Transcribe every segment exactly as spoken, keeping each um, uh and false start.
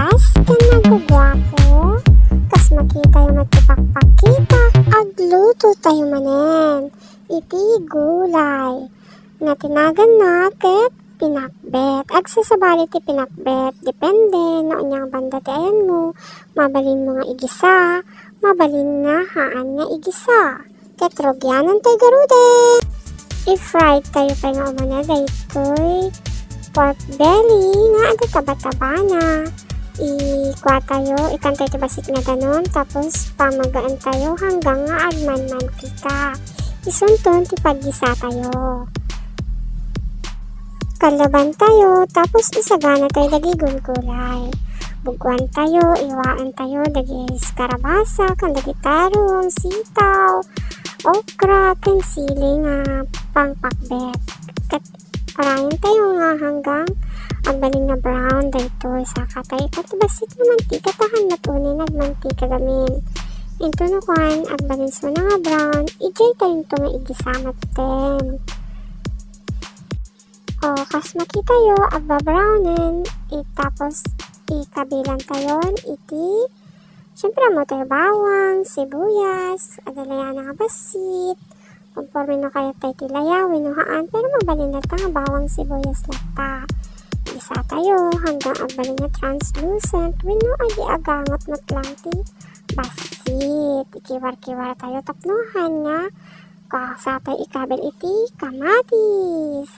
Kas ken naguguapo, kas makitayo met ti pakpakitak, aglutotayo manen iti gulay. Natinaganna ket pinakbet. Agsasabali ti pinakbet, depende no aniang banda ti ayanmo, mabalinmo nga igisa, mabalin nga haan nga igisa. Ket rugianantayo garuden. I-fry tayo pay nga umuna daytoy pork belly nga adda taba-tabana. Ikua tayo, ikkan tayo ti bassit nga danum, tapos pamagaentayo hanggang nga agmanmantika. Isunton ti paggisa tayo. Kaluban tayo, tapos isagana tayo dagiti gulgulay. Buggoan tayo, iwaen tayo dagiti karabasa, ken dagiti tarong, sitaw, okra, ken sili nga pangpakbet. Ket urayen tayo nga hanggang agbalin nga brown daytoy. Saka tayo ikkan ti bassit nga mantika ta haan met unen agmantika gamin. Intono kuan, agbalin suna nga brown, idiay tayo nga igisa metten. O, kas makitayo, agbabrownen, i-, tapos ikabilan tayon iti, siyempre, ammo tayo bawang, sibuyas, adda layana nga bassit, konforme no kayat tayo ti laya wenno haan, pero mabalin latta nga bawang, sibuyas latta. Igisa tayo hanggang agbalin nga translucent wenno adi agangot met lang ti bassit. Ikiwar-kiwar tayo tapno haan nga kasta tayo ikabil iti kamatis.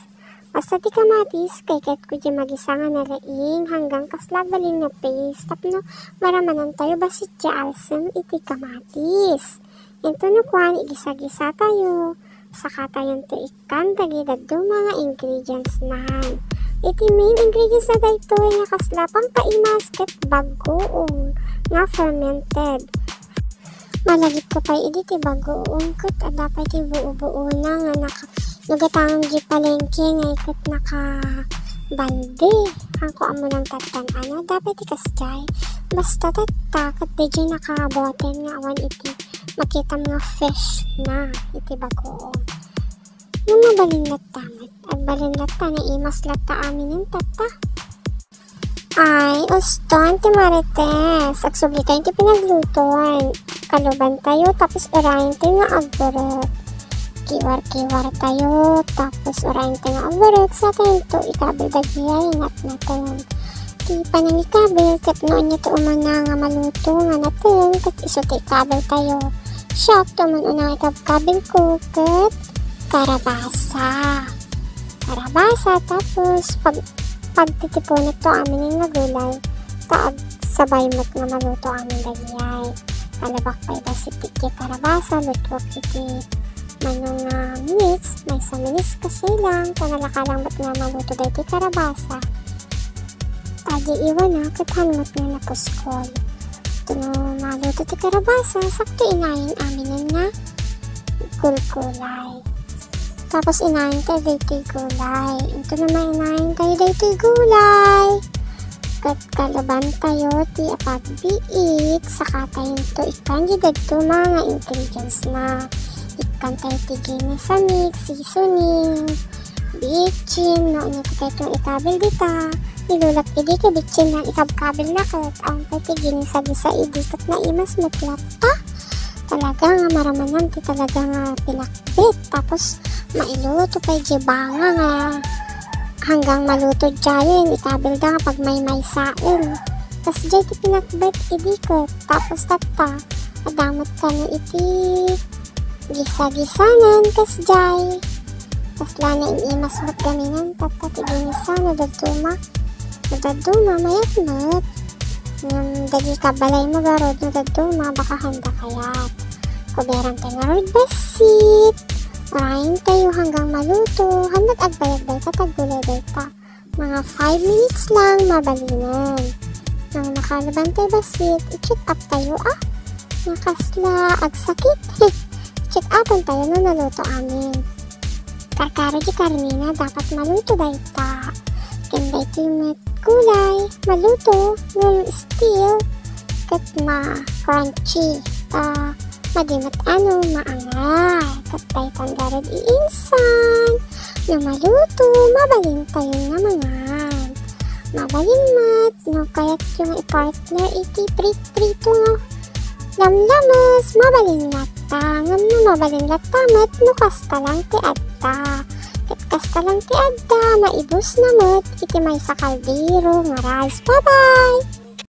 Basta ti kamatis, kayatko diay magisa nga nalaing hanggang kasla agbalin nga paste tapno maramanan tayo bassit ti alsem iti kamatis. Intono kuan, igisa-gisa tayo, saka tayon ti ikkan dagiti dadduma nga ingredients na. Iti main ingredients na daytoy nga kasla pangpaimas ket bagoong nga fermented. Malagipko pay idi ti bagoong ket adda pay ti buo-buona nga naka-, nagatangem di palengke nga iket nakabalde. Haanko ammo nang tattan-an, adda pay ti kasdiay. Basta tatta, ket daydiay nakaboten nga awan iti makitam nga fresh na iti bagoong. Ngem mabalin latta met. Agbalin latta, naimas latta aminen tatta. Ay, uston ti Marites. Agsubli tayo ti pinaglutuan. Kaluban tayo, tapos urayen tayo nga agburek. Kiwar-kiwar tayo, tapos urayen tayo nga agburek, sa tayo to ikabil dagiti ingat naton. Ti panangikabil, ket no ania ti umuna nga maluto nga nateng, ket isu ti ikabil tayo. Siak ti umuna nga ikabkabilko, ket karabasa. Karabasa, tapos pag-, pagtitiponek to aminen nga gulay, ta agsabay met nga maluto amin dagiti ay. Kalabak pay bassit ti karabasa, lutuak iti mano nga minutes, maysa minutes kasi lang, ta nalaka lang met nga maluto daytoy karabasa. Adi iwana, ket haan met nga napuskol. Ket no maluto ti karabasa, sakto inayen aminen nga gulgulay. Tapos inayen tayo daytoy gulay. Intono mainayen tayo daytoy gulay, ket kaluban tayo ti apagbiit, saka tayo to ikkan di dadduma nga ingredients na. Ikkan tayo ti ginisamig, seasoning, bitsin, no, ania ti daytoy ikabil dita. Ilulak idi ket bitsin lang ikabkabil na ket, awan pay ti ginisa-gisa idi ket naimas met latta. Talaga nga maramanan ti talaga nga pinakbet. Tapos mailuto pay di banga nga hanggang maluto diayen, ikabil da nga pagmaymaysaen. Kasdiay ti pinakbet idi ket, tapos tatta, adda met kano iti gisa-gisanan kasdiay. Kasla naimas met gamin, tatta ti ginisa no dadduma. No dadduma, mayat met. Ngem dagiti kabalaymo garud no dadduma, baka haanda kayat. Kuberan tayo ngarud bassit. Urayen tayo hanggang maluto. Haanda agbayag dayta, ta gulay dayta. Mga five minutes lang, mabalinen. Nang nakaluban tayo bassit, i-check up tayo, ah. Nga kasla agsakit. Check upan tayo no naluto amin. Karkaro di karnina, dapat maluto dayta. Ken daytoy met gulay, maluto, ngem still, ket ma-crunchy. Ah, madi met ano, maangar. Ket daytan garud iinsan. No maluto, mabalin tayo nga mangan. Mabalin man. No kayatyo nga i-partner iti prit-prito nga lamlames, mabalin latta. Ngem no mabalin latta met no kasta lang ti adda. Ket kasta lang ti adda, maibusna met iti maysa kaldero nga rice. Bye-bye!